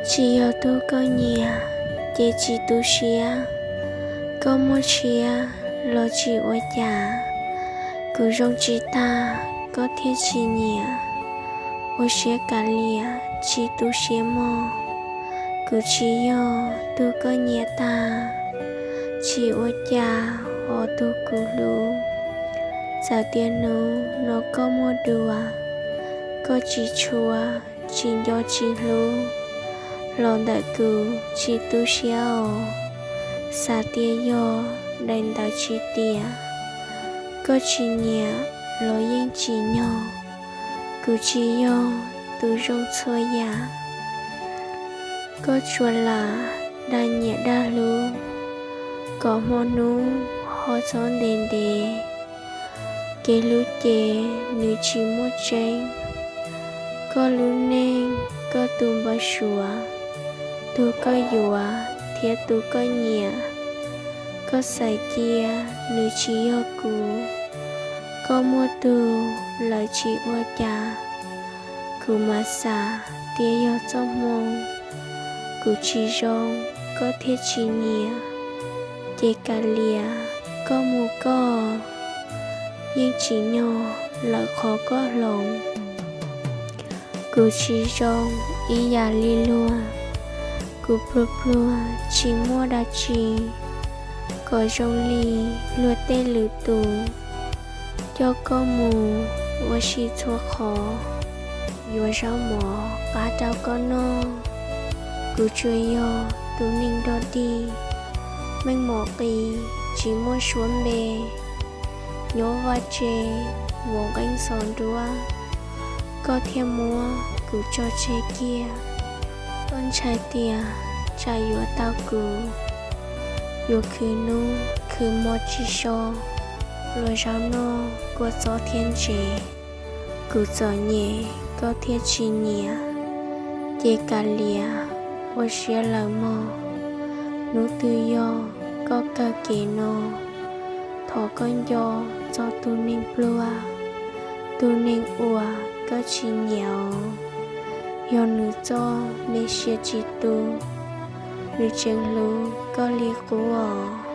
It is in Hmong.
Tsis yog tug koj nyiam ces tsis tu siab, koj muaj tshiab los tsis ua cas. Kuv zoo tsis tag koj thiaj tsis nyiam, ua siab kav liam tsis tu siab mog. Kuv tsis yog tug koj nyiam tag, tsis ua cas hos tug kuv hlub. Txawm tias hnub no koj muaj dua, koj tsis tshua, tsis nco tsis hlub, los ntawm kuv tsis tu siab os. Xav tias yog daim ntawv tsis tiav, koj tsis nyiam los yeej tsis nyog. Kuv tsis yog tus zoo txhua yam, koj tsuas lam dag nyiam dag hlub, kom hmo hnub ho txhob ntev ntev. Kev hlub ces nws tsis muaj tseeb, koj lub neej koj tus npau suav, tug koj yuav thiab tus koj nyiam, koj xaiv cia nws tsis yog kuv. Koj muaj tug lawm tsis ua cas, kuv mas xav tias yog txoj hmoo. Kuv tsis zoo koj thiaj tsis nyiam, ces kav liam koj mus koj, yeej tsim nyog lawm qhov koj hloov. Kuv tsis zoo ib yam li luag, kuv pluag pluag tsis muaj dab tsi, kom zoo li luag tej lwm tus. Coj koj mus ua si txhua qhov, yuav zaub mov qab rau koj noj. Kuv tsuas yog tus neeg dog dig, meej mom qis tsis muaj suab npe. Nyob vaj tse, vov nqeeb xov nruab, koj thiaj muab kuv tso tseg kiag. Koj ntshai tias tsam yuav tau kuv, yuav khwv hnub khwv hmo tsis so, luag zaub noj kua txob thiab ntsev. Kuv txom nyem koj thiaj tsis nyiam, ces kav liam ua siab lawm mog. Hnub twg yog koj kawg kev no, thov koj nco txog tus neeg pluag, tus neeg uas koj tsis nyiam os. Yog nws txoj me sia tsis tu, nws tseem hlub koj li qub os.